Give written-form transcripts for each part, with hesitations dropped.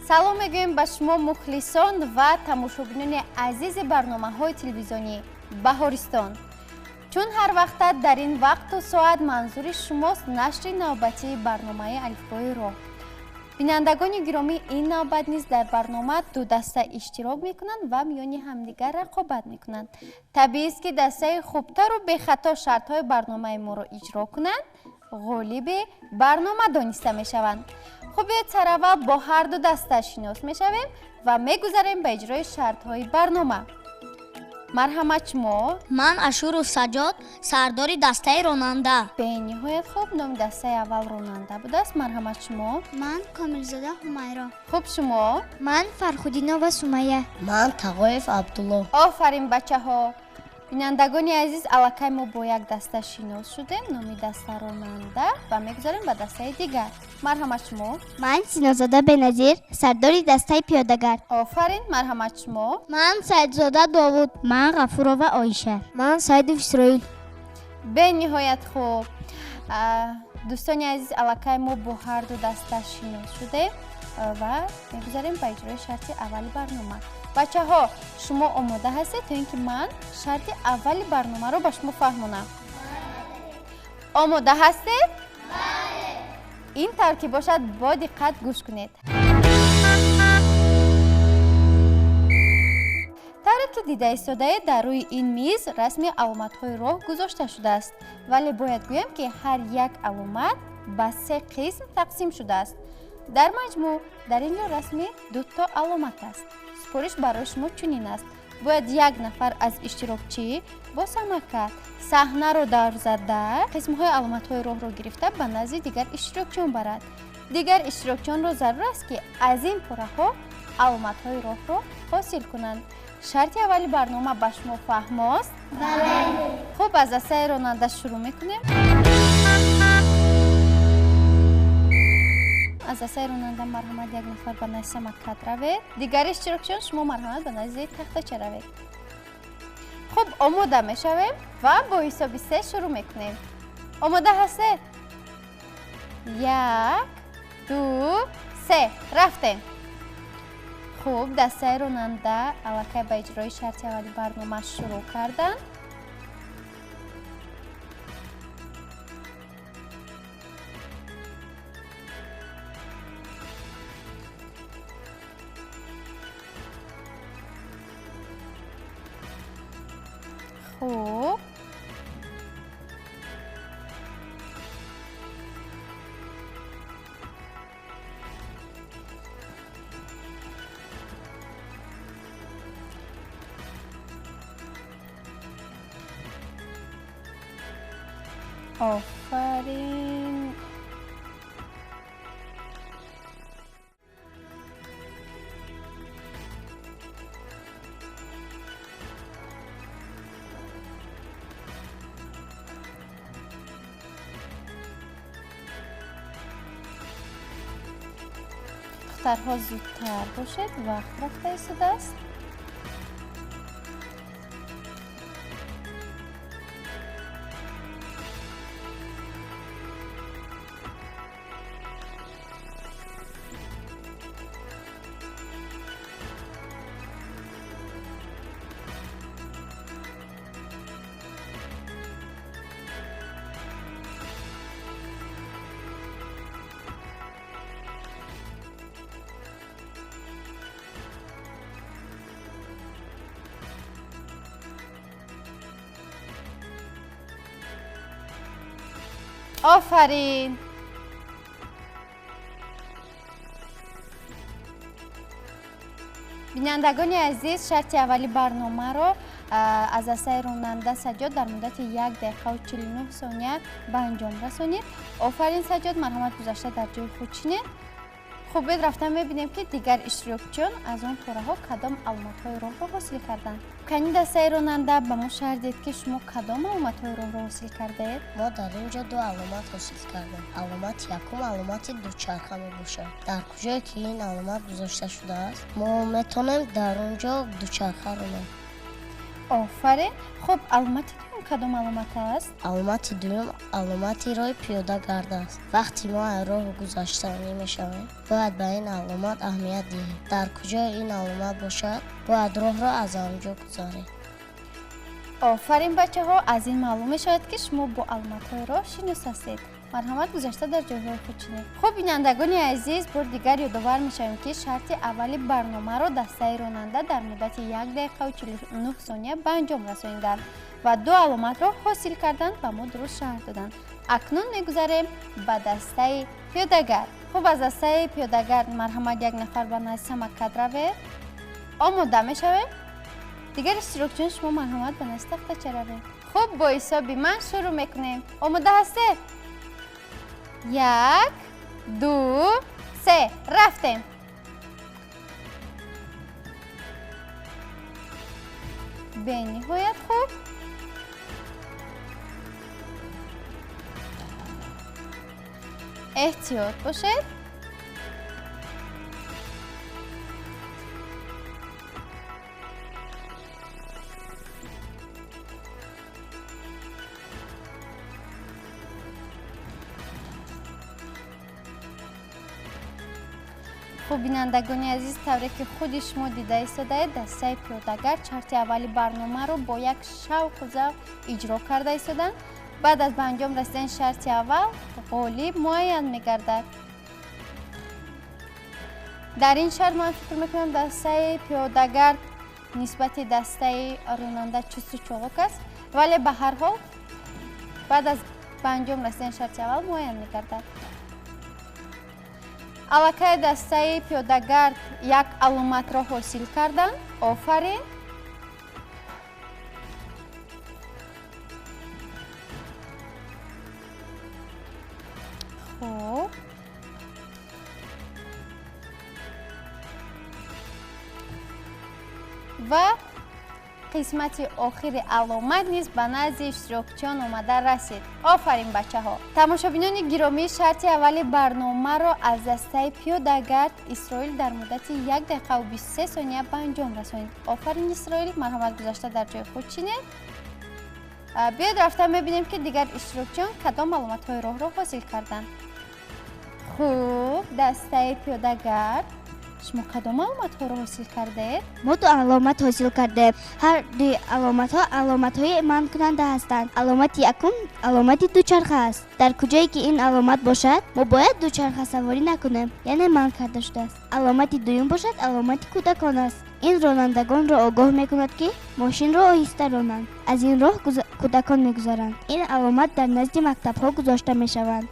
Салом мегӯем ба шумо мухлисон ва тамошобинони азизи барномаҳои телевизионии Баҳористон. Чун ҳар вақта дар ин вақту соат манзури шумост нашри навбатии барномаи Алифбои роҳ. Бинандагони гиромӣ, ин навбат низ дар барнома ду даста иштирок мекунанд ва миёни ҳамдигар рақобат мекунанд. Табиист, ки дастаи хубтару бехато шартҳои барномаи моро иҷро кунанд, ғолиби барнома дониста мешаванд. Хуб, биёед сараввал бо ҳар ду даста шинос мешавем ва мегузарем ба иҷрои шартҳои барнома. Марҳамат, шумо. Ман Ашуров Саҷод, сардори дастаи ронанда. Бениҳоят хуб, номи дастаи аввал ронанда будааст. Марҳамат, шумо. Ман Комилзода Ҳумайро. Хуб, шумо. Ман Фархудинова Сумая. Ман Тағоев Абдулло. Офарин, бачаҳо. Бинандагони азиз, аллакай мо бо як даста шинос шудем, номи даста ронанда, ва мегузарем ба дастаи дигар. Марҳамат, шумо. Ман Синозода Беназир, сардори дастаи пиёдагар. Офарин, марҳамат, шумо. Ман Саидзода Довуд. Ман Ғафурова Оиша. Ман Саидов Исроил. Бениҳоят хуб. Дӯстони азиз, аллакай мо бо ҳар ду даста шинос шудем ва мегузарем ба иҷрои шарти аввали барнома. Бачаҳо, шумо омода ҳастед, то ин ки ман шарти аввали барномаро ба шумо фаҳмонам? Омода ҳастед? Ин тавр ки бошад, бо диққат гӯш кунед. Тавре ки дида истодаед, дар рӯи ин миз расми аломатҳои роҳ гузошта шудааст, вале бояд гӯям, ки ҳар як аломат ба се қисм тақсим шудааст. Дар маҷмӯъ дар ин ҷо расми дуто аломат аст. Супориш барои шумо чунин аст: бояд як нафар аз иштирокчӣ бо самокат саҳнаро давр зада, қисмҳои аломатҳои роҳро гирифта ба назди дигар иштирокчиён барад. Дигар иштирокчиёнро зарур аст, ки аз ин пораҳо аломатҳои роҳро ҳосил кунанд. Шарти аввали барнома ба шумо фаҳмост? Бале. Хуб, аз дастаи ронанда шурӯъ мекунем. Аз дастаи ронанда марҳамат, як нафар ба назди самокат равед, дигар иштирокчиён шумо марҳамат ба назди тахтача равед. Хуб, омода мешавем ва бо ҳисоби се шурӯъ мекунем. Омода ҳастед? Як, ду, се, рафтем. Хуб, дастаи ронанда аллакай ба иҷрои шарти аввали барнома шурӯъ карданд. Хуб, офарин. Духтарҳо, зудтар бошед, вақт рафта истодааст. Офарин. Бинандагони азиз, шарти аввали барномаро аз дастаи ронанда Саҷод дар муддати 1 дақиқаву 49 сония ба анҷом расонид. Офарин, Саҷод, марҳамат, гузашта дар ҷои худ шинед. Хуб, бед рафта мебинем, ки дигар иштирокчиён аз он пораҳо кадом аломатҳои роҳро ҳосил карданд. Кани, дастаи ронанда, ба мо шарҳ диҳед, ки шумо кадом аломатҳои роҳро ҳосил кардаед? Мо дар ин ҷо ду аломат ҳосил кардем. Аломати якум аломати дучарха мебошад. Дар куҷое ки ин аломат гузошта шудааст, мо метавонем дар он ҷо дучарха ронем. Офарин. Хуб, аломати дуюм кадом аломат аст? Аломати дуюм аломати роҳи пиёдагард аст. Вақте мо аз роҳ гузаштанӣ мешавем, бояд ба ин аломат аҳамият диҳем. Дар куҷое ин аломат бошад, бояд роҳро аз он ҷо гузарем. Офарин бачаҳо, аз ин маълум мешавад, ки шумо бо аломатҳои роҳ шинос ҳастед. Марҳамат, гузашта дар ҷойҳои худ чинед. Хуб, бинандагони азиз, бор дигар ёдовар мешавем, ки шарти аввали барномаро дастаи ронанда дар муддати 1 дақиқаву 49 сония ба анҷом расониданд ва 2 аломатро ҳосил карданд ва мо дуруст шарҳ доданд. Акнун мегузарем ба дастаи пиёдагард. Хуб, аз дастаи пиёдагард марҳамат як нафар ба назди самокат равед. Омода мешавем. Дигар иштирокчиён, шумо марҳамат ба назди тахтача равед. Хуб, бо ҳисоби ман шурӯъ мекунем. Омода ҳастед? 1, 2, 3, рафтем. Бениҳоят хуб. Эҳтиёт бошед. Хуб, бинандагони азиз, тавре ки худи шумо дида истодаед, дастаи пиёдагард шарти аввали барномаро бо як шавқу завқ иҷро карда истоданд. Баъд аз ба анҷом расидани шарти аввал ғолиб муайян мегардад. Дар ин шарт ман фикр мекунам дастаи пиёдагард нисбати дастаи ронанда чусту чолок аст, вале ба ҳар ҳол баъд аз ба анҷом расидани шарти аввал муайян мегардад. Аллакай дастаи пиёдагард як аломатро ҳосил карданд. Офарин. Хуб, ва қисмати охири аломат низ ба назди иштирокчиён омада расид. Офарин бачаҳо. Тамошобинони гиромӣ, шарти аввали барномаро аз дастаи пиёдагард Исроил дар муддати 1 дақиқаву 23 сония ба анҷом расонид. Офарин Исроил, марҳамат, гузашта дар ҷои худ чинед. Биёд рафта мебинем, ки дигар иштирокчиён кадом аломатҳои роҳро ҳосил карданд. Хуб, дастаи пиёдагард, шумо кадом аломатҳоро ҳосил кардаед? Мо 2 аломат ҳосил кардаем. Ҳар дуи аломатҳо аломатҳои манъкунанда ҳастанд. Аломати якум аломати дучарха аст. Дар куҷое ки ин аломат бошад, мо бояд дучарха саворӣ накунем, яъне манъ карда шудааст. Аломати дуюм бошад аломати кӯдакон аст. Ин ронандагонро огоҳ мекунад, ки мошинро оҳиста ронанд. Аз ин роҳ кӯдакон мегузаранд. Ин аломат дар назди мактабҳо гузошта мешаванд.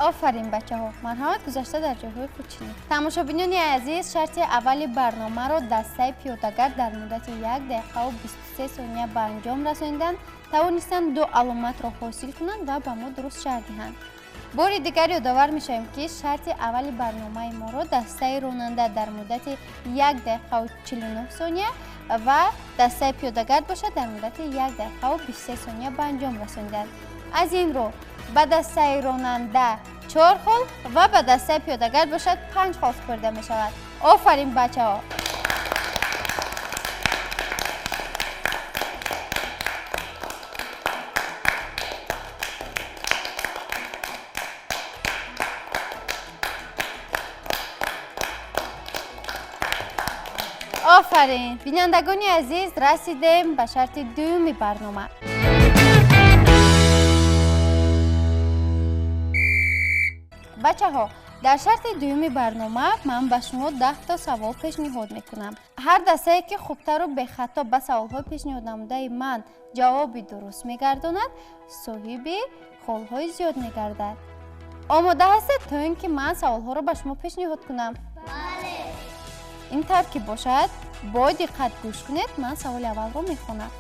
Офарин бачаҳо, марҳамат, гузашта дар ҷойҳои худ чинед. Тамошобинони азиз, шарти аввали барномаро дастаи пиёдагард дар муддати 1 дақиқаву 23 сония ба анҷом расониданд, тавонистанд 2 аломатро ҳосил кунанд ва ба мо дуруст шарҳ диҳанд. Бори дигар ёдовар мешавем, ки шарти аввали барномаи моро дастаи ронанда дар муддати 1 дақиқаву 49 сония ва дастаи пиёдагард бошад дар муддати 1 дақиқаву 23 сония ба анҷом расониданд. Аз ин рӯ ба дастаи ронанда 4 хол ва ба дастаи пиёдагард бошад 5 хол супорида мешавад. Офарин бачаҳо. Офарин. Бинандагони азиз, расидем ба шарти дуюми барнома. Бачаҳо, дар шарти дуюми барнома ман ба шумо 10 то савол пешниҳод мекунам. Ҳар дастае ки хубтару бехато ба саволҳои пешниҳоднамудаи ман ҷавоби дуруст мегардонад, соҳиби холҳои зиёд мегардад. Омода ҳастед то ин ки ман саволҳоро ба шумо пешниҳод кунам? Бале. Ин тавр ки бошад, бо диққат гӯш кунед, ман саволи аввалро мехонам.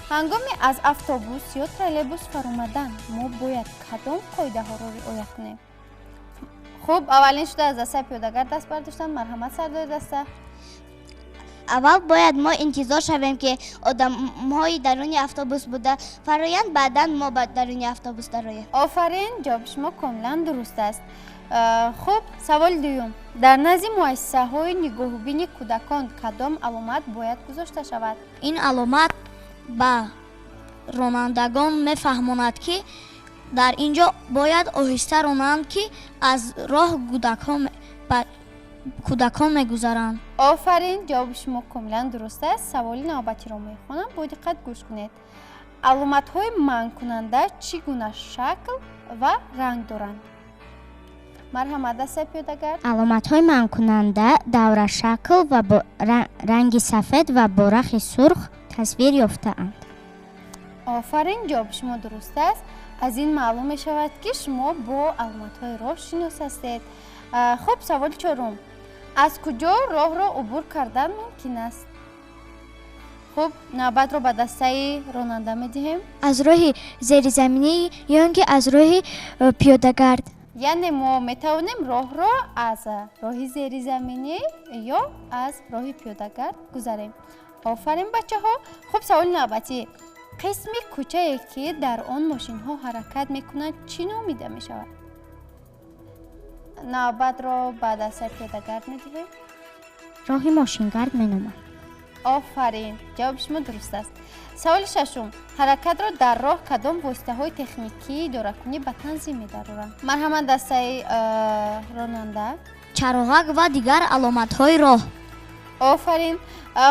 Ҳангоми аз автобус ё троллейбус фаромадан мо бояд кадом қоидаҳоро риоя кунем? Хуб, аввалин шуда аз дастаи пиёдагард даст бардоштанд. Марҳамат, сардори даста. Аввал бояд мо интизор шавем, ки одамҳои даруни автобус буда фароянд, баъдан мо ба даруни автобус дароем. Офарин, ҷавоби шумо комилан дуруст аст. Хуб, саволи дуюм. Дар назди муассисаҳои нигоҳубини кӯдакон кадом аломат бояд гузошта шавад? Ин аломат ба ронандагон мефаҳмонад, ки дар ин ҷо бояд оҳиста ронанд, ки аз роҳ кӯдакон мегузаранд. Офарин, ҷавоби шумо комилан дуруст аст. Саволи навбатиро мехонам, бо диққат гӯш кунед. Аломатҳои манъкунанда чӣ гуна шакл ва ранг доранд? Марҳамат, дастаи пиёдагард. Аломатҳои манъкунанда даврашакл ва бо ранги сафед ва бо рахи сурх тасвир ёфтаанд. Офарин, ҷавоби шумо дуруст аст. Аз ин маълум мешавад, ки шумо бо аломатҳои роҳ шинос ҳастед. Хуб, саволи чорум. Аз куҷо роҳро убур кардан мумкин аст? Хуб, навбатро ба дастаи ронанда медиҳем. Аз роҳи зеризаминӣ ё ин ки аз роҳи пиёдагард. Яъне мо метавонем роҳро аз роҳи зеризаминӣ ё аз роҳи пиёдагард гузарем. Офарин, бачаҳо. Хуб, саволи навбатӣ. Қисми кӯчае, ки дар он мошинҳо ҳаракат мекунанд, чӣ номида мешавад? Навбатро ба дастаи пиёдагард медиҳем. Роҳи мошингард меноманд. Офарин, ҷавоби шумо дуруст аст. Саволи шашум. Ҳаракатро дар роҳ кадом воситаҳои техникии идоракунӣ ба танзим медароранд? Марҳамат, дастаи ронанда. Чароғак ва дигар аломатҳои роҳ. Офарин.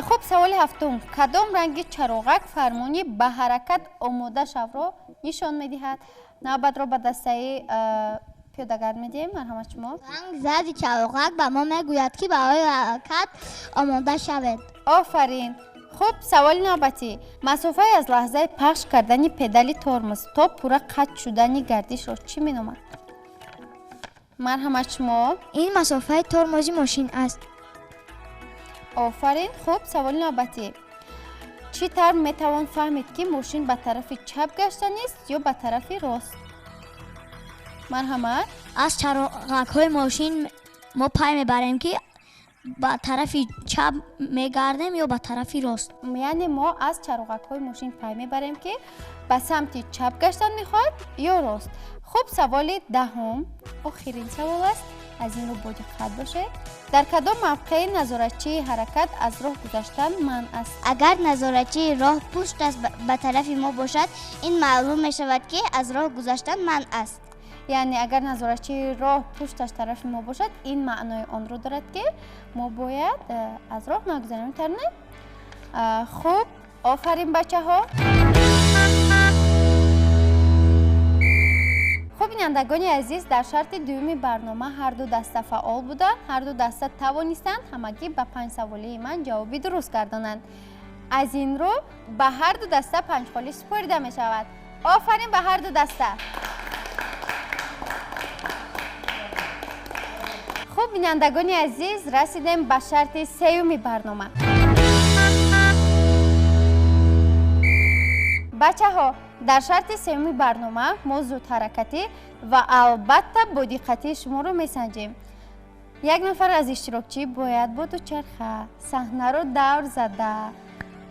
Хуб, саволи ҳафтум. Кадом ранги чароғак фармони ба ҳаракат омода шавро нишон медиҳад? Навбатро ба дастаи пиёдагард медиҳем. Марҳамат, шумо. Ранги зарди чароғак ба мо мегӯяд, ки барои ҳаракат омода шавед. Офарин. Хуб, саволи навбатӣ. Масофаи аз лаҳзаи пахш кардани педали тормоз то пурра қатъ шудани гардишро чӣ меноманд? Марҳамат, шумо. Ин масофаи тормози мошин аст. Офарин. Хуб, саволи навбатӣ. Чӣ тавр метавон фаҳмид, ки мошин ба тарафи чап гаштанист ё ба тарафи рост? Марҳамат. Аз чароғакҳои мошин мо пай мебарем, ки ба тарафи чап мегардем ё ба тарафи рост. Яъне мо аз чароғакҳои мошин пай мебарем, ки ба самти чап гаштан мехоҳад ё рост. Хуб, саволи даҳум охирин савол аст. Аз ин рӯ бо диққат бошед. Дар кадом мавқеи назоратчии ҳаракат аз роҳ гузаштан манъ аст? Агар назоратчии роҳ пушташ ба тарафи мо бошад, ин маълум мешавад, ки аз роҳ гузаштан манъ аст. Яъне агар назоратчии роҳ пушташ тарафи мо бошад, ин маънои онро дорад, ки мо бояд аз роҳ нагузарем, тарне? Хуб, офарин, бачаҳо. Хуб, бинандагони азиз, дар шарти дуюми барнома ҳар ду даста фаъол буданд, ҳар ду даста тавонистанд ҳамагӣ ба 5 саволии ман ҷавоби дуруст гардонанд. Аз ин рӯ ба ҳар ду даста 5 холӣ супорида мешавад. Офарин ба ҳар ду даста. Хуб, бинандагони азиз, расидем ба шарти сеюми барнома. Бачаҳо, дар шарти сеюми барнома мо зудҳаракатӣ ва албатта бодиққатии шуморо месанҷем. Як нафар аз иштирокчӣ бояд бо дучарха саҳнаро давр зада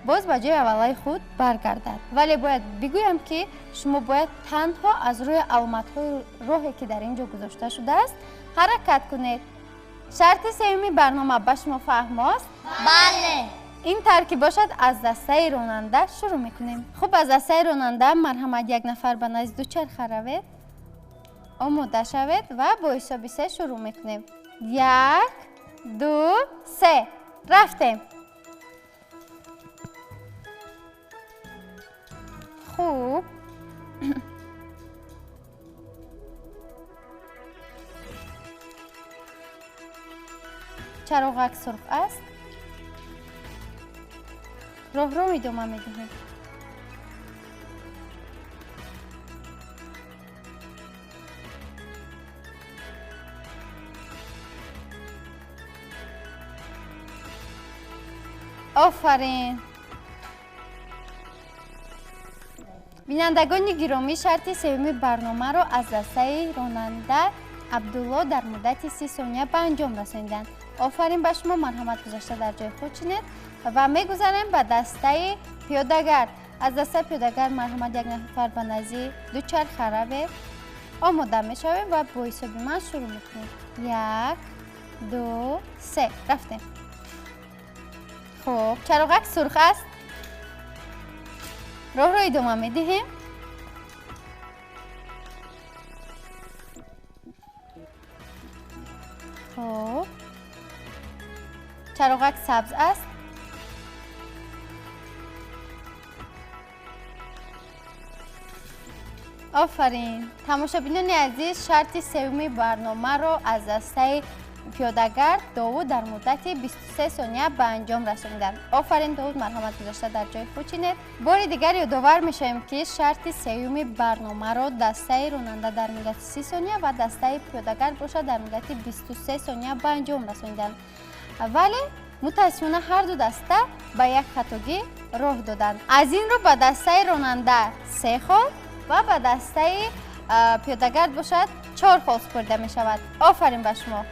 боз ба ҷои аввалаи худ баргардад. Вале бояд бигӯям, ки шумо бояд танҳо аз рӯи аломатҳои роҳе, ки дар ин ҷо гузошта шудааст, ҳаракат кунед. Шарти сеюми барнома ба шумо фаҳмост? Бале. Ин тавр ки бошад, аз дастаи ронанда шурӯъ мекунем. Хуб, аз дастаи ронанда марҳамат, як нафар ба назди дучарха равед, омода шавед ва бо ҳисоби се шурӯъ мекунем. 1, 2, 3. Рафтем. Хуб. Чароғак сурх аст. Роҳро идома медиҳем. Офарин. Бинандагони гиромӣ, шарти сеюми барномаро аз дастаи ронанда Абдулло дар муддати 30 сония ба анҷом расониданд. Офарин ба шумо, марҳамат, гузашта дар ҷои худ чинед ва мегузарем ба дастаи пиёдагард. Аз дастаи пиёдагард марҳамат, як нафар ба назди дучарха равед, омода мешавем ва бо ҳисоби ман шурӯъ мекунем. 1, 2, 3. Рафтем. Хуб, чароғак сурх аст. Роҳро идома медиҳем. Хуб, чароғак сабз аст. Офарин. Тамошобинони азиз, шарти сеюми барномаро аз дастаи пиёдагард Довуд дар муддати 23 сония ба анҷом расониданд. Офарин, Довуд, марҳамат гузошта дар ҷои худ чинед. Бори дигар ёдовар мешавем, ки шарти сеюми барномаро дастаи ронанда дар муддати 30 сония ва дастаи пиёдагард бошад дар муддати 23 сония ба анҷом расониданд. Вале мутаассифона ҳар ду даста ба як хатогӣ роҳ доданд. Аз ин рӯ ба дастаи ронанда 3 хол ва ба дастаи пиёдагард бошад 4 хол супорида мешавад. Офарин ба шумо.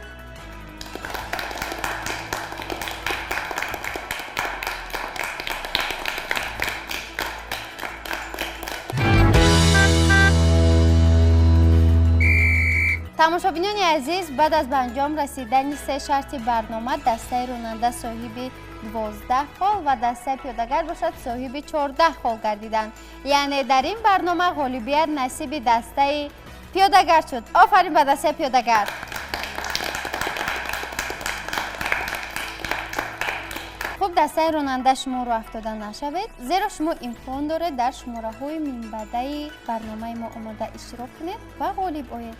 Тамошобинони азиз, баъд аз ба анҷом расидани се шарти барнома, дастаи ронанда соҳиби 12 хол ва дастаи пиёдагард бошад соҳиби 14 хол гардиданд. Яъне дар ин барнома ғолибият насиби дастаи пиёдагард шуд. Офарин ба дастаи пиёдагард. Хуб, дастаи ронанда шумо роҳ афтода нашавед, зеро шумо имкон доред дар шумораҳои минбаъдаи барномаи мо омода иштирок кунед ва ғолиб оед.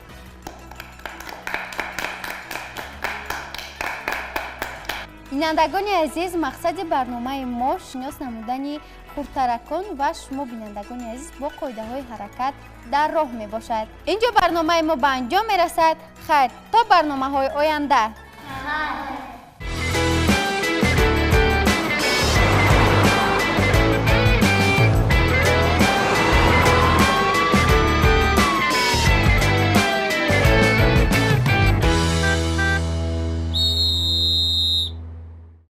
Бинандагони азиз, мақсади барномаи мо шинос намудани хурдтаракон ва шумо бинандагони азиз бо қоидаҳои ҳаракат дар роҳ мебошад. Инҷо барномаи мо ба анҷом мерасад. Хайр, то барномаҳои оянда.